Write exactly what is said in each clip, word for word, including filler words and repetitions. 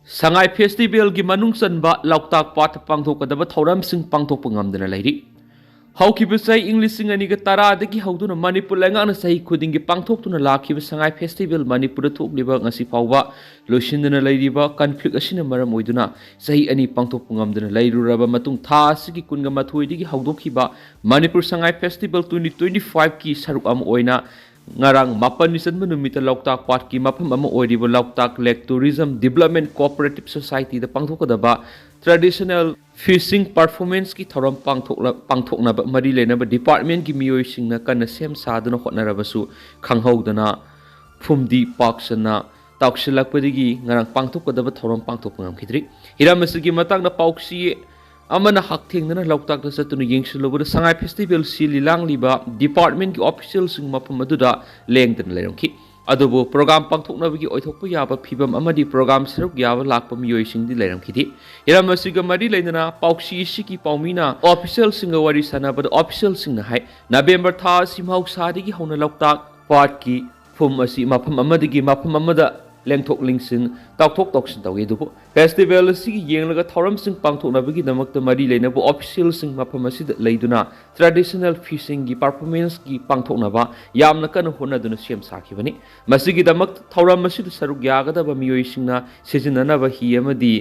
ꯁꯉꯥꯏ ꯐꯦꯁꯇꯤꯚꯦꯜꯒꯤ ꯃꯅꯨꯡ ꯆꯟꯕ ꯂꯣꯛꯇꯥꯛ ꯄꯥꯠꯇ ꯄꯥꯡꯊꯣꯛꯀꯗꯕ ꯊꯧꯔꯝꯁꯤꯡ ꯄꯥꯡꯊꯣꯛꯄ ꯉꯝꯗꯅ ꯂꯩꯔꯤ꯫ ꯍꯧꯈꯤꯕ ꯆꯍꯤ ꯏꯪ ꯂꯤꯁꯤꯡ ꯑꯅꯤꯒ ꯇꯔꯥꯗꯒꯤ ꯍꯧꯗꯨꯅ ꯃꯅꯤꯄꯨꯔ ꯂꯩꯉꯥꯛꯅ ꯆꯍꯤ ꯈꯨꯗꯤꯡꯒꯤ ꯄꯥꯡꯊꯣꯛꯇꯨꯅ ꯂꯥꯛꯈꯤꯕ ꯁꯉꯥꯏ ꯐꯦꯁꯇꯤꯚꯦꯜ ꯃꯅꯤꯄꯨꯔꯗ ꯊꯣꯛꯂꯤꯕ ꯉꯁꯤ ꯐꯥꯎꯕ ꯂꯣꯏꯁꯤꯟꯗꯅ ꯂꯩꯔꯤꯕ ꯀꯟꯐ꯭ꯂꯤꯛ ꯑꯁꯤꯅ ꯃꯔꯝ ꯑꯣꯏꯗꯨꯅ ꯆꯍꯤ ꯑꯅꯤ ꯄꯥꯡꯊꯣꯛꯄ ꯉꯝꯗꯅ ꯂꯩꯔꯨꯔꯕ ꯃꯇꯨꯡ, ꯊꯥ ꯑꯁꯤꯒꯤ ꯀꯨꯟꯒ ꯃꯥꯊꯣꯏꯗꯒꯤ ꯍꯧꯗꯣꯛꯈꯤꯕ Manipur Sangai festival twenty twenty five ꯀꯤ ꯁꯔꯨꯛ ꯑꯃ ꯑꯣꯏꯅ ꯉꯔꯥꯡ ꯃꯥꯄꯟꯅꯤ ꯆꯟꯕ ꯅꯨꯃꯤꯠꯇ ꯂꯣꯛꯇꯥꯛ ꯄꯥꯠꯀꯤ ꯃꯐꯝ ꯑꯃ ꯑꯣꯏꯔꯤꯕ ꯂꯣꯛꯇꯥꯛ ꯂꯦꯛ ꯇꯨꯔꯤꯖꯝ ꯗꯤꯕꯂꯞꯃꯦꯟ ꯀꯣꯑꯣꯄꯔꯦꯇꯤꯚ ꯁꯣꯁꯥꯏꯇꯤꯗ ꯄꯥꯡꯊꯣꯛꯀꯗꯕ ꯇ꯭ꯔꯦꯗꯤꯁꯅꯦꯜ ꯐꯤꯁꯤꯡ ꯄꯔꯐꯣꯔꯃꯦꯟꯁꯀꯤ ꯊꯧꯔꯝ ꯄꯥꯡꯊꯣꯛꯂ-, ꯄꯥꯡꯊꯣꯛꯅꯕ ꯃꯔꯤ ꯂꯩꯅꯕ ꯗꯤꯄꯥꯔꯠꯃꯦꯟꯒꯤ ꯃꯤꯑꯣꯏꯁꯤꯡꯅ ꯀꯟꯅ ꯁꯦꯝ ꯁꯥꯗꯨꯅ ꯍꯣꯠꯅꯔꯕꯁꯨ, ꯈꯪꯍꯧꯗꯅ ꯐꯨꯝꯗꯤ ꯄꯥꯛ ꯁꯟꯅ ꯇꯥꯎꯁꯤꯜꯂꯛꯄꯗꯒꯤ ꯉꯔꯥꯡ ꯄꯥꯡꯊꯣꯛꯀꯗꯕ ꯊꯧꯔꯝ ꯄꯥꯡꯊꯣꯛꯄ ꯉꯝꯈꯤꯗ꯭ꯔꯤ꯫ ꯍꯤꯔꯝ ꯑꯁꯤꯒꯤ ꯃꯇꯥꯡꯗ ꯄꯥꯎꯆꯦ ꯑꯃꯅ ꯍꯛꯊꯦꯡꯅꯅ ꯂꯣꯛꯇꯥꯛꯇ ꯆꯠꯇꯨꯅ ꯌꯦꯡꯁꯤꯜꯂꯨꯕꯗ ꯁꯉꯥꯏ ꯐꯦꯁꯇꯤꯚꯦꯜ ꯁꯤꯜꯂꯤ ꯂꯥꯡꯂꯤꯕ ꯗꯤꯄꯥꯔꯠꯃꯦꯟꯒꯤ ꯑꯣꯐꯤꯁꯤꯌꯦꯜꯁꯤꯡ ꯃꯐꯝ ꯑꯗꯨꯗ ꯂꯦꯡꯗꯅ ꯂꯩꯔꯝꯈꯤ꯫ ꯑꯗꯨꯕꯨ ꯄ꯭ꯔꯣꯒ꯭ꯔꯥꯝ ꯄꯥꯡꯊꯣꯛꯅꯕꯒꯤ ꯑꯣꯏꯊꯣꯛꯄ ꯌꯥꯕ ꯐꯤꯕꯝ ꯑꯃꯗꯤ ꯄ꯭ꯔꯣꯒ꯭ꯔꯥꯝ ꯁꯔꯨꯛ ꯌꯥꯕ ꯂꯥꯛꯄ ꯃꯤꯑꯣꯏꯁꯤꯡꯗꯤ ꯂꯩꯔꯝꯈꯤꯗꯦ꯫ ꯍꯤꯔꯝ ꯑꯁꯤꯒ ꯃꯔꯤ ꯂꯩꯅꯅ ꯄꯥꯎꯆꯦ ꯑꯁꯤꯒꯤ ꯄꯥꯎꯃꯤꯅ ꯑꯣꯐꯤꯁꯤꯌꯦꯜꯁꯤꯡꯒ ꯋꯥꯔꯤ ꯁꯥꯟꯅꯕꯗ ꯑꯣꯐꯤꯁꯤꯌꯦꯜꯁꯤꯡꯅ ꯍꯥꯏ, ꯅꯕꯦꯝꯕꯔ ꯊꯥ ꯑꯁꯤ ꯃꯍꯧꯁꯥꯗꯒꯤ ꯍꯧꯅ ꯂꯣꯛꯇꯥꯛ ꯄꯥꯠꯀꯤ ꯐꯨꯝ ꯑꯁꯤ ꯃꯐꯝ ꯑꯃꯗꯒꯤ ꯃꯐꯝ ꯑꯃꯗ ꯂꯦꯡꯊꯣꯛ ꯂꯦꯡꯁꯤꯟ, ꯇꯥꯎꯊꯣꯛ ꯇꯥꯎꯁꯤꯟ ꯇꯧꯏ꯫ ꯑꯗꯨꯕꯨ ꯐꯦꯁꯇꯤꯚꯦꯜ ꯑꯁꯤꯒꯤ ꯌꯦꯡꯂꯒ ꯊꯧꯔꯝꯁꯤꯡ ꯄꯥꯡꯊꯣꯛꯅꯕꯒꯤꯗꯃꯛꯇ ꯃꯔꯤ ꯂꯩꯅꯕ ꯑꯣꯐꯤꯁꯤꯌꯦꯜꯁꯤꯡ ꯃꯐꯝ ꯑꯁꯤꯗ ꯂꯩꯗꯨꯅ ꯇ꯭ꯔꯦꯗꯤꯁꯅꯦꯜ ꯐꯤꯁꯤꯡꯒꯤ ꯄꯔꯐꯣꯔꯃꯦꯟꯁꯀꯤ ꯄꯥꯡꯊꯣꯛꯅꯕ ꯌꯥꯝꯅ ꯀꯟꯅ ꯍꯣꯠꯅꯗꯨꯅ ꯁꯦꯝ ꯁꯥꯈꯤꯕꯅꯤ꯫ ꯃꯁꯤꯒꯤꯗꯃꯛ ꯊꯧꯔꯝ ꯑꯁꯤꯗ ꯁꯔꯨꯛ ꯌꯥꯒꯗꯕ ꯃꯤꯑꯣꯏꯁꯤꯡꯅ ꯁꯤꯖꯤꯟꯅꯅꯕ ꯍꯤ ꯑꯃꯗꯤ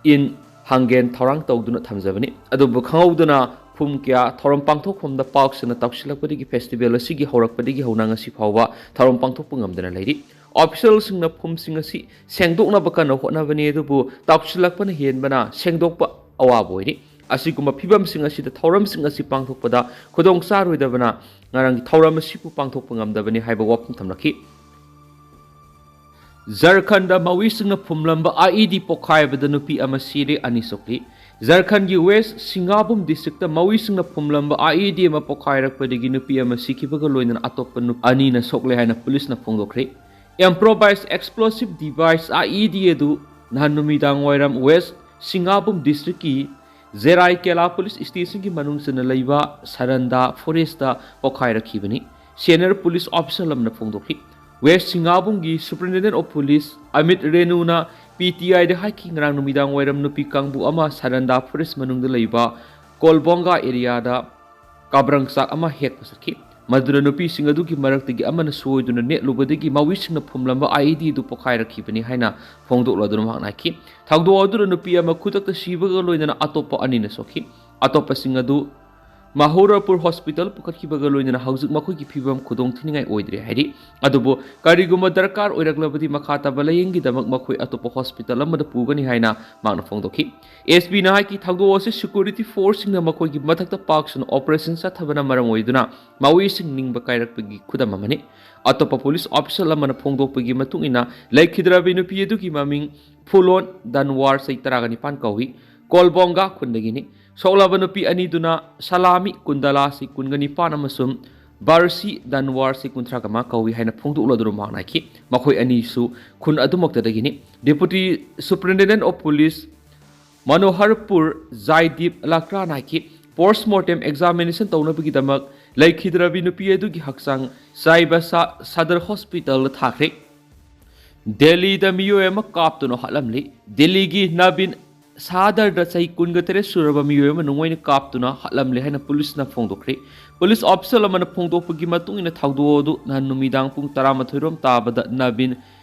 ꯏꯟ, ꯍꯥꯡꯒꯦꯟ ꯊꯧꯔꯥꯡ ꯇꯧꯗꯨꯅ ꯊꯝꯖꯕꯅꯤ꯫ ꯑꯗꯨꯕꯨ ꯈꯪꯍꯧꯗꯅ ꯐꯨꯝ ꯀꯌꯥ ꯊꯧꯔꯝ ꯄꯥꯡꯊꯣꯛꯐꯝꯗ ꯄꯥꯛ ꯁꯟꯅ ꯇꯥꯎꯁꯤꯜꯂꯛꯄꯗꯒꯤ ꯐꯦꯁꯇꯤꯚꯦꯜ ꯑꯁꯤꯒꯤ ꯍꯧꯔꯛꯄꯗꯒꯤ ꯍꯧꯅ ꯉꯁꯤ ꯐꯥꯎꯕ ꯊꯧꯔꯝ ꯄꯥꯡꯊꯣꯛꯄ ꯉꯝꯗꯅ ꯂꯩꯔꯤ꯫ ꯑꯣꯐꯤꯁꯤꯌꯦꯜꯁꯤꯡꯅ ꯐꯨꯝꯁꯤꯡ ꯑꯁꯤ ꯁꯦꯡꯗꯣꯛꯅꯕ ꯀꯟꯅ ꯍꯣꯠꯅꯕꯅꯤ, ꯑꯗꯨꯕꯨ ꯇꯥꯎꯁꯤꯜꯂꯛꯄꯅ ꯍꯦꯟꯕꯅ ꯁꯦꯡꯗꯣꯛꯄ ꯑꯋꯥꯕ ꯑꯣꯏꯔꯤ꯫ ꯑꯁꯤꯒꯨꯝꯕ ꯐꯤꯕꯝꯁꯤꯡ ꯑꯁꯤꯗ ꯊꯧꯔꯝꯁꯤꯡ ꯑꯁꯤ ꯄꯥꯡꯊꯣꯛꯄꯗ ꯈꯨꯗꯣꯡ ꯆꯥꯔꯣꯏꯗꯕꯅ ꯉꯔꯥꯡꯒꯤ ꯊꯧꯔꯝ ꯑꯁꯤꯕꯨ ꯄꯥꯡꯊꯣꯛꯄ ꯉꯝꯗꯕꯅꯤ ꯍꯥꯏꯕ ꯋꯥꯐꯝ ꯊꯝꯂꯛꯈꯤ꯫ ꯖꯔꯈꯟꯗ ꯃꯧꯏꯁꯤꯡꯅ ꯐꯨꯝꯂꯝꯕ IED ꯄꯣꯈꯥꯏꯕꯗ ꯅꯨꯄꯤ ꯑꯃ ꯁꯤꯔꯦ, ꯑꯅꯤ ꯁꯣꯛꯂꯤ꯫ ꯖꯔꯈꯟꯒꯤ ꯋꯦꯁ ꯁꯤꯡꯒꯥꯕꯨꯝ ꯗꯤꯁꯇ꯭ꯔꯤꯛꯇ ꯃꯧꯏꯁꯤꯡꯅ ꯐꯨꯝꯂꯝꯕ IED ꯑꯃ ꯄꯣꯈꯥꯏꯔꯛꯄꯗꯒꯤ ꯅꯨꯄꯤ ꯑꯃ ꯁꯤꯈꯤꯕꯒ ꯂꯣꯏꯅꯅ ꯑꯇꯣꯞꯄ ꯅꯨ-, ꯑꯅꯤꯅ ꯁꯣꯛꯂꯦ ꯍꯥꯏꯅ ꯄꯨꯂꯤꯁꯅ ꯐꯣꯡꯗꯣꯛꯈ꯭ꯔꯦ꯫ Improvised explosive device, IED, ꯑꯗꯨ ꯅꯍꯥꯟ ꯅꯨꯃꯤꯗꯥꯡ ꯋꯥꯏꯔꯝ ꯋꯦꯁ ꯁꯤꯡꯒꯥꯕꯨꯝ ꯗꯤꯁꯇ꯭ꯔꯤꯛꯀꯤ ꯖꯦꯔꯥꯏ ꯀꯦꯂꯥ ꯄꯨꯂꯤꯁ ꯁ꯭ꯇꯦꯁꯟꯒꯤ ꯃꯅꯨꯡ ꯆꯟꯅ ꯂꯩꯕ ꯁꯔꯟꯗꯥ ꯐꯣꯔꯦꯁꯇ ꯄꯣꯈꯥꯏꯔꯛꯈꯤꯕꯅꯤ꯫ ꯁꯦꯅꯤꯌꯔ ꯄꯨꯂꯤꯁ ꯑꯣꯐꯤꯁꯔ ꯑꯃꯅ ꯐꯣꯡꯗꯣꯛꯈꯤ꯫ ꯋꯦꯁ ꯁꯤꯡꯒꯥꯕꯨꯝꯒꯤ ꯁꯨꯄꯔꯤꯟꯇꯦꯟꯗꯦꯟ ꯑꯣꯐ ꯄꯨꯂꯤꯁ ꯑꯃꯤꯠ ꯔꯦꯅꯨꯅ ꯄꯤ ꯇꯤ ꯑꯥꯏꯗ ꯍꯥꯏꯈꯤ, ꯉꯔꯥꯡ ꯅꯨꯃꯤꯗꯥꯡ ꯋꯥꯏꯔꯝ ꯅꯨꯄꯤ ꯀꯥꯡꯕꯨ ꯑꯃ ꯁꯔꯟꯗꯥ ꯐꯣꯔꯦꯁ ꯃꯅꯨꯡꯗ ꯂꯩꯕ ꯀꯣꯜꯕꯣꯡꯒꯥ ꯑꯦꯔꯤꯌꯥꯗ ꯀꯥꯕ꯭ꯔꯪ ꯆꯥꯛ ꯑꯃ ꯍꯦꯛꯄ ꯆꯠꯈꯤ꯫ ꯃꯗꯨꯗ ꯅꯨꯄꯤꯁꯤꯡ ꯑꯗꯨꯒꯤ ꯃꯔꯛꯇꯒꯤ ꯑꯃꯅ ꯁꯣꯏꯗꯨꯅ ꯅꯦꯠꯂꯨꯕꯗꯒꯤ ꯃꯥꯋꯤꯁꯤꯡꯅ ꯐꯨꯝꯂꯝꯕ ꯑꯥꯏ ꯏ ꯗꯤ ꯑꯗꯨ ꯄꯣꯈꯥꯏꯔꯛꯈꯤꯕꯅꯤ ꯍꯥꯏꯅ ꯐꯣꯡꯗꯣꯛꯂꯗꯨꯅ ꯃꯍꯥꯛꯅ ꯍꯥꯏꯈꯤ꯫ ꯊꯧꯗꯣꯛ ꯑꯗꯨꯗ ꯅꯨꯄꯤ ꯑꯃ ꯈꯨꯗꯛꯇ ꯁꯤꯕꯒ ꯂꯣꯏꯅꯅ ꯑꯇꯣꯞꯄ ꯑꯅꯤꯅ ꯁꯣꯛꯈꯤ꯫ ꯑꯇꯣꯞꯄꯁꯤꯡ ꯑꯗꯨ ꯃꯍꯧꯔꯄꯨꯔ ꯍꯣꯁꯄꯤꯇꯥꯜ ꯄꯨꯈꯠꯈꯤꯕꯒ ꯂꯣꯏꯅꯅ ꯍꯧꯖꯤꯛ ꯃꯈꯣꯏꯒꯤ ꯐꯤꯕꯝ ꯈꯨꯗꯣꯡ ꯊꯤꯅꯤꯡꯉꯥꯏ ꯑꯣꯏꯗ꯭ꯔꯦ ꯍꯥꯏꯔꯤ꯫ ꯑꯗꯨꯕꯨ ꯀꯔꯤꯒꯨꯝꯕ ꯗꯔꯀꯥꯔ ꯑꯣꯏꯔꯛꯂꯕꯗꯤ ꯃꯈꯥ ꯇꯥꯕ ꯂꯥꯌꯦꯡꯒꯤꯗꯃꯛ ꯃꯈꯣꯏ ꯑꯇꯣꯞꯄ ꯍꯣꯁꯄꯤꯇꯥꯜ ꯑꯃꯗ ꯄꯨꯒꯅꯤ ꯍꯥꯏꯅ ꯃꯍꯥꯛꯅ ꯐꯣꯡꯗꯣꯛꯈꯤ꯫ ꯑꯦꯁ ꯄꯤꯅ ꯍꯥꯏꯈꯤ, ꯊꯧꯗꯣꯛ ꯑꯁꯤ ꯁꯦꯀ꯭ꯌꯨꯔꯤꯇꯤ ꯐꯣꯔꯁꯁꯤꯡꯅ ꯃꯈꯣꯏꯒꯤ ꯃꯊꯛꯇ ꯄꯥꯛ ꯁꯟꯅ ꯑꯣꯄꯔꯦꯁꯟ ꯆꯠꯊꯕꯅ ꯃꯔꯝ ꯑꯣꯏꯗꯨꯅ ꯃꯥꯋꯤꯁꯤꯡ ꯅꯤꯡꯕ ꯀꯥꯏꯔꯛꯄꯒꯤ ꯈꯨꯗꯝ ꯑꯃꯅꯤ꯫ ꯑꯇꯣꯞꯄ ꯄꯨꯂꯤꯁ ꯑꯣꯐꯤꯁꯤꯌꯦꯜ ꯑꯃꯅ ꯐꯣꯡꯗꯣꯛꯄꯒꯤ ꯃꯇꯨꯡ ꯏꯟꯅ, ꯂꯩꯈꯤꯗ꯭ꯔꯕꯤ ꯅꯨꯄꯤ ꯑꯗꯨꯒꯤ ꯃꯃꯤꯡ ꯐꯨꯂꯣꯟ ꯗꯟꯋꯥꯔ, ꯆꯍꯤ ꯇꯔꯥꯒ ꯅꯤꯄꯥꯟ ꯀꯧꯏ, ꯀꯣꯜꯕꯣꯡꯒꯥ ꯈꯨꯟꯗꯒꯤꯅꯤ꯫ ꯁꯣꯛꯂꯕ ꯅꯨꯄꯤ ꯑꯅꯤꯗꯨꯅ ꯁꯂꯥꯃꯤ ꯀꯨꯟꯗꯂꯥ, ꯆꯍꯤ ꯀꯨꯟꯒ ꯅꯤꯄꯥꯟ, ꯑꯃꯁꯨꯡ ꯕꯥꯔꯁꯤ ꯗꯟꯋꯥꯔ, ꯆꯍꯤ ꯀꯨꯟꯊ꯭ꯔꯥꯒ ꯃꯉꯥ ꯀꯧꯏ ꯍꯥꯏꯅ ꯐꯣꯡꯗꯣꯛꯂꯗꯨꯅ ꯃꯍꯥꯛꯅ ꯍꯥꯏꯈꯤ꯫ ꯃꯈꯣꯏ ꯑꯅꯤꯁꯨ ꯈꯨꯟ ꯑꯗꯨꯃꯛꯇꯗꯒꯤꯅꯤ꯫ ꯗꯦꯄꯨꯇꯤ ꯁꯨꯄꯔꯤꯟꯇꯦꯟꯗꯦꯟ ꯑꯣꯐ ꯄꯨꯂꯤꯁ ꯃꯅꯣꯍꯔꯄꯨꯔ ꯖꯥꯏꯗꯤꯞ ꯂꯥꯀ꯭ꯔꯥꯅ ꯍꯥꯏꯈꯤ, ꯄꯣꯁꯃꯣꯔꯇꯦꯝ ꯑꯦꯛꯖꯥꯃꯤꯅꯦꯁꯟ ꯇꯧꯅꯕꯒꯤꯗꯃꯛ ꯂꯩꯈꯤꯗ꯭ꯔꯕꯤ ꯅꯨꯄꯤ ꯑꯗꯨꯒꯤ ꯍꯛꯆꯥꯡ ꯆꯥꯏꯕꯁꯥ ꯁꯗꯔ ꯍꯣꯁꯄꯤꯇꯥꯜꯗ ꯊꯥꯈ꯭ꯔꯦ꯫ ꯗꯦꯜꯂꯤꯗ ꯃꯤꯑꯣꯏ ꯑꯃ ꯀꯥꯞꯇꯨꯅ ꯍꯥꯠꯂꯝꯂꯤ꯫ ꯗꯦꯜꯂꯤꯒꯤ ꯅꯕꯤꯟ ꯁꯥꯗꯔꯗ ꯆꯍꯤ ꯀꯨꯟꯒ ꯇꯔꯦꯠ ꯁꯨꯔꯕ ꯃꯤꯑꯣꯏ ꯑꯃ ꯅꯣꯡꯃꯩꯅ ꯀꯥꯞꯇꯨꯅ ꯍꯥꯠꯂꯝꯂꯦ ꯍꯥꯏꯅ ꯄꯨꯂꯤꯁꯅ ꯐꯣꯡꯗꯣꯛꯈ꯭ꯔꯦ꯫ ꯄꯨꯂꯤꯁ ꯑꯣꯐꯤꯁꯤꯌꯦꯜ ꯑꯃꯅ ꯐꯣꯡꯗꯣꯛꯄꯒꯤ ꯃꯇꯨꯡ ꯏꯟꯅ, ꯊꯧꯗꯣꯛ ꯑꯗꯨ ꯅꯍꯥꯟ ꯅꯨꯃꯤꯗꯥꯡ ꯄꯨꯡ ꯇꯔꯥꯃꯥꯊꯣꯏ ꯔꯣꯝ ꯇꯥꯕꯗ ꯅꯕꯤꯟ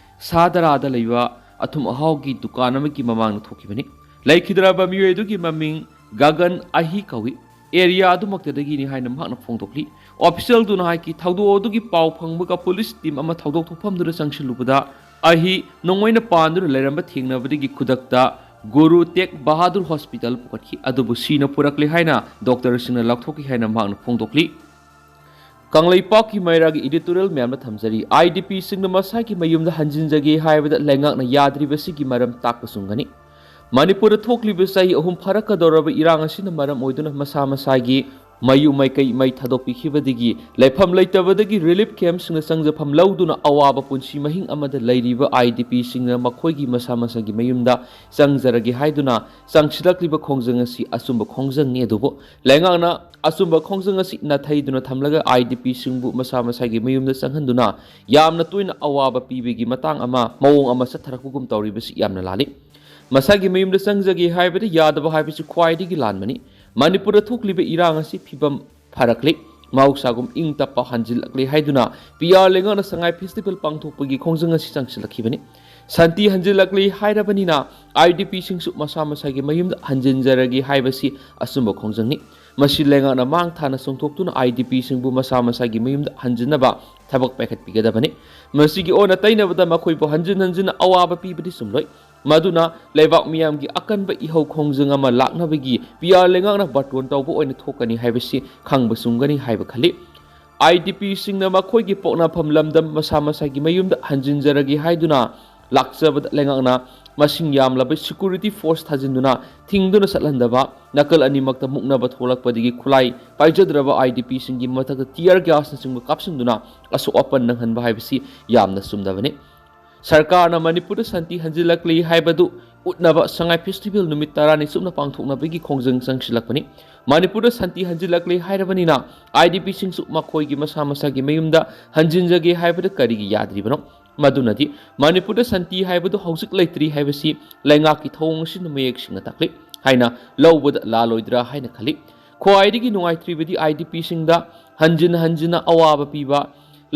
ꯁꯥꯗꯔꯥꯗ ꯂꯩꯕ ꯑꯊꯨꯝ ꯑꯍꯥꯎꯒꯤ ꯗꯨꯀꯥꯟ ꯑꯃꯒꯤ ꯃꯃꯥꯡꯗ ꯊꯣꯛꯈꯤꯕꯅꯤ꯫ ꯂꯩꯈꯤꯗ꯭ꯔꯕ ꯃꯤꯑꯣꯏ ꯑꯗꯨꯒꯤ ꯃꯃꯤꯡ ꯒꯒꯟ ꯑꯍꯤ ꯀꯧꯏ꯫ ꯑꯦꯔꯤꯌꯥ ꯑꯗꯨꯃꯛꯇꯗꯒꯤꯅꯤ ꯍꯥꯏꯅ ꯃꯍꯥꯛꯅ ꯐꯣꯡꯗꯣꯛꯂꯤ꯫ ꯑꯣꯐꯤꯁꯤꯌꯦꯜꯗꯨꯅ ꯍꯥꯏꯈꯤ, ꯊꯧꯗꯣꯛ ꯑꯗꯨꯒꯤ ꯄꯥꯎ ꯐꯪꯕꯒ ꯄꯨꯂꯤꯁ ꯇꯤꯝ ꯑꯃ ꯊꯧꯗꯣꯛ ꯊꯣꯛꯐꯝꯗꯨꯗ ꯆꯪꯁꯤꯜꯂꯨꯕꯗ ꯑꯍꯤ ꯅꯣꯡꯃꯩꯅ ꯄꯥꯟꯗꯨꯅ ꯂꯩꯔꯝꯕ ꯊꯦꯡꯅꯕꯗꯒꯤ ꯈꯨꯗꯛꯇ ꯒꯨꯔꯨ ꯇꯦꯒ ꯕꯍꯥꯗꯨꯔ ꯍꯣꯁꯄꯤꯇꯥꯜ ꯄꯨꯈꯠꯈꯤ꯫ ꯑꯗꯨꯕꯨ ꯁꯤꯅ ꯄꯨꯔꯛꯂꯦ ꯍꯥꯏꯅ ꯗꯣꯛꯇꯔꯁꯤꯡꯅ ꯂꯥꯎꯊꯣꯛꯈꯤ ꯍꯥꯏꯅ ꯃꯍꯥꯛꯅ ꯐꯣꯡꯗꯣꯛꯂꯤ꯫ ꯀꯪꯂꯩꯄꯥꯛꯀꯤ ꯃꯩꯔꯥꯒꯤ ꯏꯗꯤꯇꯣꯔꯤꯌꯦꯜ ꯃꯌꯥꯝꯗ ꯊꯝꯖꯔꯤ꯫ ꯑꯥꯏ ꯗꯤ ꯄꯤꯁꯤꯡꯅ ꯃꯁꯥꯒꯤ ꯃꯌꯨꯝꯗ ꯍꯟꯖꯤꯟꯖꯒꯦ ꯍꯥꯏꯕꯗ ꯂꯩꯉꯥꯛꯅ ꯌꯥꯗ꯭ꯔꯤꯕꯁꯤꯒꯤ ꯃꯔꯝ ꯇꯥꯛꯄ ꯆꯨꯝꯒꯅꯤ꯫ ꯃꯅꯤꯄꯨꯔꯗ ꯊꯣꯛꯂꯤꯕ ꯆꯍꯤ ꯑꯍꯨꯝ ꯐꯥꯔꯛꯀꯗꯧꯔꯕ ꯏꯔꯥꯡ ꯑꯁꯤꯅ ꯃꯔꯝ ꯑꯣꯏꯗꯨꯅ ꯃꯁꯥ ꯃꯁꯥꯒꯤ ꯃꯌꯨꯝ ꯃꯩꯀꯩ ꯃꯩ ꯊꯥꯗꯣꯛꯄꯤꯈꯤꯕꯗꯒꯤ ꯂꯩꯐꯝ ꯂꯩꯇꯕꯗꯒꯤ ꯔꯤꯂꯤꯐ ꯀꯦꯝꯞꯁꯤꯡꯗ ꯆꯪꯖꯐꯝ ꯂꯧꯗꯨꯅ ꯑꯋꯥꯕ ꯄꯨꯟꯁꯤ ꯃꯍꯤꯡ ꯑꯃꯗ ꯂꯩꯔꯤꯕ ꯑꯥꯏ ꯗꯤ ꯄꯤꯁꯤꯡꯅ ꯃꯈꯣꯏꯒꯤ ꯃꯁꯥ ꯃꯁꯥꯒꯤ ꯃꯌꯨꯝꯗ ꯆꯪꯖꯔꯒꯦ ꯍꯥꯏꯗꯨꯅ ꯆꯪꯁꯤꯜꯂꯛꯂꯤꯕ ꯈꯣꯡꯖꯪ ꯑꯁꯤ ꯑꯆꯨꯝꯕ ꯈꯣꯡꯖꯪꯅꯤ꯫ ꯑꯗꯨꯕꯨ ꯂꯩꯉꯥꯛꯅ ꯑꯆꯨꯝꯕ ꯈꯣꯡꯖꯪ ꯑꯁꯤ ꯅꯥꯊꯩꯗꯨꯅ ꯊꯝꯂꯒ ꯑꯥꯏ ꯗꯤ ꯄꯤꯁꯤꯡꯕꯨ ꯃꯁꯥ ꯃꯁꯥꯒꯤ ꯃꯌꯨꯝꯗ ꯆꯪꯍꯟꯗꯨꯅ ꯌꯥꯝꯅ ꯇꯣꯏꯅ ꯑꯋꯥꯕ ꯄꯤꯕꯒꯤ ꯃꯇꯥꯡ ꯑꯃ, ꯃꯑꯣꯡ ꯑꯃ ꯆꯠꯊꯔꯛꯄꯒꯨꯝ ꯇꯧꯔꯤꯕꯁꯤ ꯌꯥꯝꯅ ꯂꯥꯜꯂꯤ꯫ ꯃꯁꯥꯒꯤ ꯃꯌꯨꯝꯗ ꯆꯪꯖꯒꯦ ꯍꯥꯏꯕꯗ ꯌꯥꯗꯕ ꯍꯥꯏꯕꯁꯤ ꯈ꯭ꯋꯥꯏꯗꯒꯤ ꯂꯥꯟꯕꯅꯤ꯫ ꯃꯅꯤꯄꯨꯔꯗ ꯊꯣꯛꯂꯤꯕ ꯏꯔꯥꯡ ꯑꯁꯤ ꯐꯤꯕꯝ ꯐꯔꯛꯂꯤ, ꯃꯍꯧꯁꯥꯒꯨꯝ ꯏꯪ ꯇꯞꯄ ꯍꯟꯖꯤꯜꯂꯛꯂꯤ ꯍꯥꯏꯗꯨꯅ ꯄꯤ ꯑꯥꯔ ꯂꯩꯉꯥꯛꯅ ꯁꯉꯥꯏ ꯐꯦꯁꯇꯤꯚꯦꯜ ꯄꯥꯡꯊꯣꯛꯄꯒꯤ ꯈꯣꯡꯖꯪ ꯑꯁꯤ ꯆꯪꯁꯤꯜꯂꯛꯈꯤꯕꯅꯤ꯫ ꯁꯥꯟꯇꯤ ꯍꯟꯖꯤꯜꯂꯛꯂꯤ ꯍꯥꯏꯔꯕꯅꯤꯅ ꯑꯥꯏ ꯗꯤ ꯄꯤꯁꯤꯡꯁꯨ ꯃꯁꯥ ꯃꯁꯥꯒꯤ ꯃꯌꯨꯝꯗ ꯍꯟꯖꯤꯟꯖꯔꯒꯦ ꯍꯥꯏꯕꯁꯤ ꯑꯆꯨꯝꯕ ꯈꯣꯡꯖꯪꯅꯤ꯫ ꯃꯁꯤ ꯂꯩꯉꯥꯛꯅ ꯃꯥꯡ ꯊꯥꯅ ꯆꯣꯡꯊꯣꯛꯇꯨꯅ ꯑꯥꯏ ꯗꯤ ꯄꯤꯁꯤꯡꯕꯨ ꯃꯁꯥ ꯃꯁꯥꯒꯤ ꯃꯌꯨꯝꯗ ꯍꯟꯖꯤꯟꯅꯕ ꯊꯕꯛ ꯄꯥꯏꯈꯠꯄꯤꯒꯗꯕꯅꯤ꯫ ꯃꯁꯤꯒꯤ ꯑꯣꯟꯅ ꯇꯩꯅꯕꯗ ꯃꯈꯣꯏꯕꯨ ꯍꯟꯖꯤꯟ ꯍꯟꯖꯤꯟꯅ ꯑꯋꯥꯕ ꯄꯤꯕꯗꯤ ꯆꯨꯝꯂꯣꯏ꯫ ꯃꯗꯨꯅ ꯂꯩꯕꯥꯛ ꯃꯤꯌꯥꯝꯒꯤ ꯑꯀꯟꯕ ꯏꯍꯧ ꯈꯣꯡꯖꯪ ꯑꯃ ꯂꯥꯛꯅꯕꯒꯤ ꯄꯤ ꯑꯥꯔ ꯂꯩꯉꯥꯛꯅ ꯕꯥꯔꯇꯣꯟ ꯇꯧꯕ ꯑꯣꯏꯅ ꯊꯣꯛꯀꯅꯤ ꯍꯥꯏꯕꯁꯤ ꯈꯪꯕ ꯆꯨꯝꯒꯅꯤ ꯍꯥꯏꯕ ꯈꯜꯂꯤ꯫ ꯑꯥꯏ ꯗꯤ ꯄꯤꯁꯤꯡꯅ ꯃꯈꯣꯏꯒꯤ ꯄꯣꯛꯅꯐꯝ ꯂꯝꯗꯝ ꯃꯁꯥ ꯃꯁꯥꯒꯤ ꯃꯌꯨꯝꯗ ꯍꯟꯖꯤꯟꯖꯔꯒꯦ ꯍꯥꯏꯗꯨꯅ ꯂꯥꯛꯆꯕꯗ ꯂꯩꯉꯥꯛꯅ ꯃꯁꯤꯡ ꯌꯥꯝꯂꯕ ꯁꯦꯀ꯭ꯌꯨꯔꯤꯇꯤ ꯐꯣꯔꯁ ꯊꯥꯖꯤꯟꯗꯨꯅ ꯊꯤꯡꯗꯨꯅ ꯆꯠꯍꯟꯗꯕ, ꯅꯥꯀꯜ ꯑꯅꯤꯃꯛꯇ ꯃꯨꯛꯅꯕ ꯊꯣꯛꯂꯛꯄꯗꯒꯤ ꯈꯨꯠꯂꯥꯏ ꯄꯥꯏꯖꯗ꯭ꯔꯕ ꯑꯥꯏ ꯗꯤ ꯄꯤꯁꯤꯡꯒꯤ ꯃꯊꯛꯇ ꯇꯤꯌꯔ ꯒ꯭ꯌꯥꯁꯅꯆꯤꯡꯕ ꯀꯥꯞꯁꯤꯟꯗꯨꯅ ꯑꯁꯣꯛ ꯑꯄꯟ ꯅꯪꯍꯟꯕ ꯍꯥꯏꯕꯁꯤ ꯌꯥꯝꯅ ꯆꯨꯝꯗꯕꯅꯤ꯫ ꯁꯔꯀꯥꯔꯅ ꯃꯅꯤꯄꯨꯔꯗ ꯁꯥꯟꯇꯤ ꯍꯟꯖꯤꯜꯂꯛꯂꯤ ꯍꯥꯏꯕꯗꯨ ꯎꯠꯅꯕ ꯁꯉꯥꯏ ꯐꯦꯁꯇꯤꯚꯦꯜ ꯅꯨꯃꯤꯠ ꯇꯔꯥꯅꯤ ꯆꯨꯞꯅ ꯄꯥꯡꯊꯣꯛꯅꯕꯒꯤ ꯈꯣꯡꯖꯪ ꯆꯪꯁꯤꯜꯂꯛꯄꯅꯤ꯫ ꯃꯅꯤꯄꯨꯔꯗ ꯁꯥꯟꯇꯤ ꯍꯟꯖꯤꯜꯂꯛꯂꯤ ꯍꯥꯏꯔꯕꯅꯤꯅ ꯑꯥꯏ ꯗꯤ ꯄꯤꯁꯤꯡꯁꯨ ꯃꯈꯣꯏꯒꯤ ꯃꯁꯥ ꯃꯁꯥꯒꯤ ꯃꯌꯨꯝꯗ ꯍꯟꯖꯤꯟꯖꯒꯦ ꯍꯥꯏꯕꯗ ꯀꯔꯤꯒꯤ ꯌꯥꯗ꯭ꯔꯤꯕꯅꯣ? ꯃꯗꯨꯅꯗꯤ ꯃꯅꯤꯄꯨꯔꯗ ꯁꯥꯟꯇꯤ ꯍꯥꯏꯕꯗꯨ ꯍꯧꯖꯤꯛ ꯂꯩꯇ꯭ꯔꯤ ꯍꯥꯏꯕꯁꯤ ꯂꯩꯉꯥꯛꯀꯤ ꯊꯧꯑꯣꯡ ꯑꯁꯤꯅ ꯃꯌꯦꯛ ꯁꯦꯡꯅ ꯇꯥꯛꯂꯤ ꯍꯥꯏꯅ ꯂꯧꯕꯗ ꯂꯥꯜꯂꯣꯏꯗ꯭ꯔꯥ ꯍꯥꯏꯅ ꯈꯜꯂꯤ꯫ ꯈ꯭ꯋꯥꯏꯗꯒꯤ ꯅꯨꯡꯉꯥꯏꯇ꯭ꯔꯤꯕꯗꯤ ꯑꯥꯏ ꯗꯤ ꯄꯤꯁꯤꯡꯗ ꯍꯟꯖꯤꯟ ꯍꯟꯖꯤꯟꯅ ꯑꯋꯥꯕ ꯄꯤꯕ,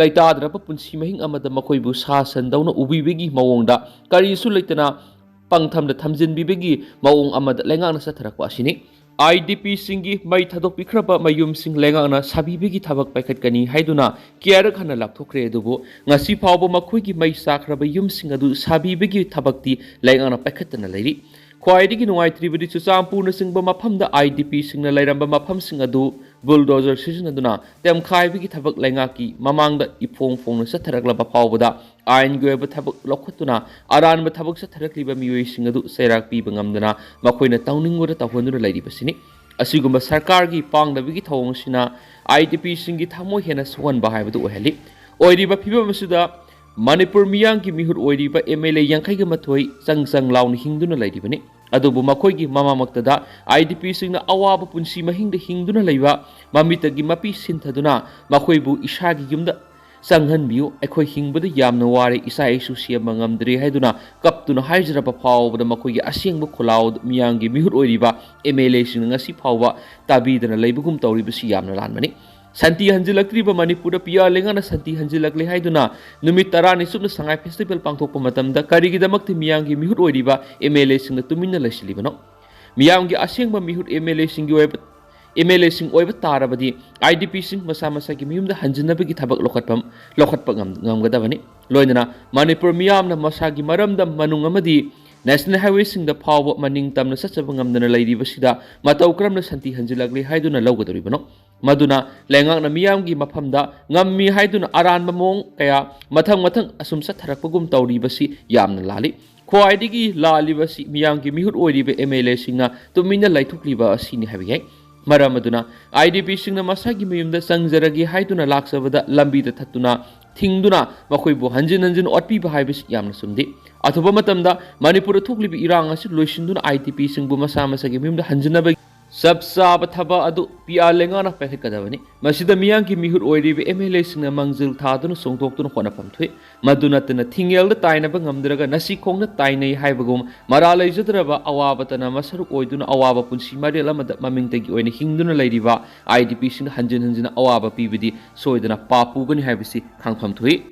ꯂꯩꯇꯥꯗ꯭ꯔꯕ ꯄꯨꯟꯁꯤ ꯃꯍꯤꯡ ꯑꯃꯗ ꯃꯈꯣꯏꯕꯨ ꯁꯥ ꯁꯟꯗꯧꯅ ꯎꯕꯤꯕꯒꯤ ꯃꯑꯣꯡꯗ ꯀꯔꯤꯁꯨ ꯂꯩꯇꯅ ꯄꯪꯊꯝꯗ ꯊꯝꯖꯤꯟꯕꯤꯕꯒꯤ ꯃꯑꯣꯡ ꯑꯃꯗ ꯂꯩꯉꯥꯛꯅ ꯆꯠꯊꯔꯛꯄ ꯑꯁꯤꯅꯤ꯫ ꯑꯥꯏ ꯗꯤ ꯄꯤꯁꯤꯡꯒꯤ ꯃꯩ ꯊꯥꯗꯣꯛꯄꯤꯈ꯭ꯔꯕ ꯃꯌꯨꯝꯁꯤꯡ ꯂꯩꯉꯥꯛꯅ ꯁꯥꯕꯤꯕꯒꯤ ꯊꯕꯛ ꯄꯥꯏꯈꯠꯀꯅꯤ ꯍꯥꯏꯗꯨꯅ ꯀꯌꯥꯔꯛ ꯍꯟꯅ ꯂꯥꯎꯊꯣꯛꯈ꯭ꯔꯦ, ꯑꯗꯨꯕꯨ ꯉꯁꯤ ꯐꯥꯎꯕ ꯃꯈꯣꯏꯒꯤ ꯃꯩ ꯆꯥꯈ꯭ꯔꯕ ꯌꯨꯝꯁꯤꯡ ꯑꯗꯨ ꯁꯥꯕꯤꯕꯒꯤ ꯊꯕꯛꯇꯤ ꯂꯩꯉꯥꯛꯅ ꯄꯥꯏꯈꯠꯇꯅ ꯂꯩꯔꯤ꯫ ꯈ꯭ꯋꯥꯏꯗꯒꯤ ꯅꯨꯡꯉꯥꯏꯇ꯭ꯔꯤꯕꯗꯤ ꯆꯨꯔꯆꯥꯟꯄꯨꯔꯅꯆꯤꯡꯕ ꯃꯐꯝꯗ ꯑꯥꯏ ꯗꯤ ꯄꯤꯁꯤꯡꯅ ꯂꯩꯔꯝꯕ ꯃꯐꯝꯁꯤꯡ ꯑꯗꯨ ꯕꯨꯜꯗꯣꯖꯔ ꯁꯤꯖꯤꯟꯅꯗꯨꯅ ꯇꯦꯝꯈꯥꯏꯕꯒꯤ ꯊꯕꯛ ꯂꯩꯉꯥꯛꯀꯤ ꯃꯃꯥꯡꯗ ꯏꯐꯣꯡ ꯐꯣꯡꯅ ꯆꯠꯊꯔꯛꯂꯕ ꯐꯥꯎꯕꯗ ꯑꯥꯏꯟꯒꯤ ꯑꯣꯏꯕ ꯊꯕꯛ ꯂꯧꯈꯠꯇꯨꯅ ꯑꯔꯥꯟꯕ ꯊꯕꯛ ꯆꯠꯊꯔꯛꯂꯤꯕ ꯃꯤꯑꯣꯏꯁꯤꯡ ꯑꯗꯨ ꯆꯩꯔꯥꯛ ꯄꯤꯕ ꯉꯝꯗꯅ ꯃꯈꯣꯏꯅ ꯇꯧꯅꯤꯡꯕꯗ ꯇꯧꯍꯟꯗꯨꯅ ꯂꯩꯔꯤꯕꯁꯤꯅꯤ꯫ ꯑꯁꯤꯒꯨꯝꯕ ꯁꯔꯀꯥꯔꯒꯤ ꯄꯥꯡꯗꯕꯒꯤ ꯊꯧꯑꯣꯡ ꯑꯁꯤꯅ IDPꯁꯤꯡꯒꯤ ꯊꯃꯣꯏ ꯍꯦꯟꯅ ꯁꯣꯛꯍꯟꯕ ꯍꯥꯏꯕꯗꯨ ꯑꯣꯏꯍꯜꯂꯤ꯫ ꯑꯣꯏꯔꯤꯕ ꯐꯤꯕꯝ ꯑꯁꯤꯗ ꯃꯅꯤꯄꯨꯔ ꯃꯤꯌꯥꯝꯒꯤ ꯃꯤꯍꯨꯠ ꯑꯣꯏꯔꯤꯕ MLA ꯌꯥꯡꯈꯩꯒ ꯃꯥꯊꯣꯏ ꯆꯪ ꯆꯪ ꯂꯥꯎꯅ ꯍꯤꯡꯗꯨꯅ ꯂꯩꯔꯤꯕꯅꯤ꯫ ꯑꯗꯨꯕꯨ ꯃꯈꯣꯏꯒꯤ ꯃꯃꯥꯃꯛꯇꯗ IDPꯁꯤꯡꯅ ꯑꯋꯥꯕ ꯄꯨꯟꯁꯤ ꯃꯍꯤꯡꯗ ꯍꯤꯡꯗꯨꯅ ꯂꯩꯕ, ꯃꯃꯤꯠꯇꯒꯤ ꯃꯄꯤ ꯁꯤꯟꯊꯗꯨꯅ ꯃꯈꯣꯏꯕꯨ ꯏꯁꯥꯒꯤ ꯌꯨꯝꯗ ꯆꯪꯍꯟꯕꯤꯌꯨ, ꯑꯩꯈꯣꯏ ꯍꯤꯡꯕꯗ ꯌꯥꯝꯅ ꯋꯥꯔꯦ, ꯏꯆꯥ ꯏꯁꯨ ꯁꯦꯝꯕ ꯉꯝꯗ꯭ꯔꯦ ꯍꯥꯏꯗꯨꯅ ꯀꯞꯇꯨꯅ ꯍꯥꯏꯖꯔꯕ ꯐꯥꯎꯕꯗ ꯃꯈꯣꯏꯒꯤ ꯑꯁꯦꯡꯕ ꯈꯣꯜꯂꯥꯎ ꯃꯤꯌꯥꯝꯒꯤ ꯃꯤꯍꯨꯠ ꯑꯣꯏꯔꯤꯕ MLAꯁꯤꯡꯅ ꯉꯁꯤ ꯐꯥꯎꯕ ꯇꯥꯕꯤꯗꯅ ꯂꯩꯕꯒꯨꯝ ꯇꯧꯔꯤꯕꯁꯤ ꯌꯥꯝꯅ ꯂꯥꯟꯕꯅꯤ꯫ ꯁꯥꯟꯇꯤ ꯍꯟꯖꯤꯜꯂꯛꯇ꯭ꯔꯤꯕ ꯃꯅꯤꯄꯨꯔꯗ PR ꯂꯩꯉꯥꯛꯅ ꯁꯥꯟꯇꯤ ꯍꯟꯖꯤꯜꯂꯛꯂꯦ ꯍꯥꯏꯗꯨꯅ ꯅꯨꯃꯤꯠ ꯇꯔꯥꯅꯤ ꯆꯨꯞꯅ ꯁꯉꯥꯏ ꯐꯦꯁꯇꯤꯚꯦꯜ ꯄꯥꯡꯊꯣꯛꯄ ꯃꯇꯝꯗ ꯀꯔꯤꯒꯤꯗꯃꯛꯇ ꯃꯤꯌꯥꯝꯒꯤ ꯃꯤꯍꯨꯠ ꯑꯣꯏꯔꯤꯕ MLAꯁꯤꯡꯅ ꯇꯨꯃꯤꯟꯅ ꯂꯩꯁꯤꯜꯂꯤꯕꯅꯣ? ꯃꯤꯌꯥꯝꯒꯤ ꯑꯁꯦꯡꯕ ꯃꯤꯍꯨꯠ MLAꯁꯤꯡꯒꯤ ꯑꯣꯏꯕ MLAꯁꯤꯡ ꯑꯣꯏꯕ ꯇꯥꯔꯕꯗꯤ IDPꯁꯤꯡ ꯃꯁꯥ ꯃꯁꯥꯒꯤ ꯃꯌꯨꯝꯗ ꯍꯟꯖꯤꯟꯅꯕꯒꯤ ꯊꯕꯛ ꯂꯧꯈꯠꯐꯝ ꯂꯧꯈꯠꯄ ꯉꯝ-, ꯉꯝꯒꯗꯕꯅꯤ꯫ ꯂꯣꯏꯅꯅ ꯃꯅꯤꯄꯨꯔ ꯃꯤꯌꯥꯝꯅ ꯃꯁꯥꯒꯤ ꯃꯔꯝꯗꯝ ꯃꯅꯨꯡ ꯑꯃꯗꯤ national highwayꯁꯤꯡꯗ ꯐꯥꯎꯕ ꯃꯅꯤꯡ ꯇꯝꯅ ꯆꯠꯆꯕ ꯉꯝꯗꯅ ꯂꯩꯔꯤꯕꯁꯤꯗ ꯃꯇꯧ ꯀꯔꯝꯅ ꯁꯥꯟꯇꯤ ꯍꯟꯖꯤꯜꯂꯛꯂꯤ ꯍꯥꯏꯗꯨꯅ ꯂꯧꯒꯗꯧꯔꯤꯕꯅꯣ? ꯃꯗꯨꯅ ꯂꯩꯉꯥꯛꯅ ꯃꯤꯌꯥꯝꯒꯤ ꯃꯐꯝꯗ ꯉꯝꯃꯤ ꯍꯥꯏꯗꯨꯅ ꯑꯔꯥꯟꯕ ꯃꯑꯣꯡ ꯀꯌꯥ ꯃꯊꯪ ꯃꯊꯪ ꯑꯁꯨꯝ ꯆꯠꯊꯔꯛꯄꯒꯨꯝ ꯇꯧꯔꯤꯕꯁꯤ ꯌꯥꯝꯅ ꯂꯥꯜꯂꯤ꯫ ꯈ꯭ꯋꯥꯏꯗꯒꯤ ꯂꯥꯜꯂꯤꯕꯁꯤ ꯃꯤꯌꯥꯝꯒꯤ ꯃꯤꯍꯨꯠ ꯑꯣꯏꯔꯤꯕ MLAꯁꯤꯡꯅ ꯇꯨꯃꯤꯟꯅ ꯂꯩꯊꯣꯛꯂꯤꯕ ꯑꯁꯤꯅꯤ ꯍꯥꯏꯕ ꯌꯥꯏ꯫ ꯃꯔꯝ ꯑꯗꯨꯅ IDPꯁꯤꯡꯅ ꯃꯁꯥꯒꯤ ꯃꯌꯨꯝꯗ ꯆꯪꯖꯔꯒꯦ ꯍꯥꯏꯗꯨꯅ ꯂꯥꯛꯆꯕꯗ ꯂꯝꯕꯤꯗ ꯊꯠꯇꯨꯅ, ꯊꯤꯡꯗꯨꯅ ꯃꯈꯣꯏꯕꯨ ꯍꯟꯖꯤꯟ ꯍꯟꯖꯤꯟ ꯑꯣꯠꯄꯤꯕ ꯍꯥꯏꯕꯁꯤ ꯌꯥꯝꯅ ꯆꯨꯝꯗꯦ꯫ ꯑꯊꯨꯕ ꯃꯇꯝꯗ ꯃꯅꯤꯄꯨꯔꯗ ꯊꯣꯛꯂꯤꯕ ꯏꯔꯥꯡ ꯑꯁꯤ ꯂꯣꯏꯁꯤꯟꯗꯨꯅ IDPꯁꯤꯡꯕꯨ ꯃꯁꯥ ꯃꯁꯥꯒꯤ ꯃꯌꯨꯝꯗ ꯍꯟꯖꯤꯟꯅꯕꯒꯤ ꯆꯞ ꯆꯥꯕ ꯊꯕꯛ ꯑꯗꯨ PR ꯂꯩꯉꯥꯛꯅ ꯄꯥꯏꯈꯠꯀꯗꯕꯅꯤ꯫ ꯃꯁꯤꯗ ꯃꯤꯌꯥꯝꯒꯤ ꯃꯤꯍꯨꯠ ꯑꯣꯏꯔꯤꯕ MLAꯁꯤꯡꯅ ꯃꯥꯡꯖꯤꯜ ꯊꯥꯗꯨꯅ ꯆꯣꯡꯊꯣꯛꯇꯨꯅ ꯍꯣꯠꯅꯐꯝ ꯊꯣꯛꯏ꯫ ꯃꯗꯨ ꯅꯠꯇꯅ ꯊꯤꯡꯉꯦꯜꯗ ꯇꯥꯏꯅꯕ ꯉꯝꯗ꯭ꯔꯒ ꯅꯁꯤ ꯈꯣꯡꯅ ꯇꯥꯏꯅꯩ ꯍꯥꯏꯕꯒꯨꯝ ꯃꯔꯥ ꯂꯩꯖꯗ꯭ꯔꯕ ꯑꯋꯥꯕꯇꯅ ꯃꯁꯔꯨꯛ ꯑꯣꯏꯗꯨꯅ ꯑꯋꯥꯕ ꯄꯨꯟꯁꯤ ꯃꯔꯦꯜ ꯑꯃꯗ ꯃꯃꯤꯡꯇꯒꯤ ꯑꯣꯏꯅ ꯍꯤꯡꯗꯨꯅ ꯂꯩꯔꯤꯕ IDPꯁꯤꯡꯗ ꯍꯟꯖꯤꯟ ꯍꯟꯖꯤꯟ ꯑꯋꯥꯕ ꯄꯤꯕꯗꯤ ꯁꯣꯏꯗꯅ ꯄꯥꯞ ꯄꯨꯒꯅꯤ ꯍꯥꯏꯕꯁꯤ ꯈꯪꯐꯝ ꯊꯣꯛꯏ꯫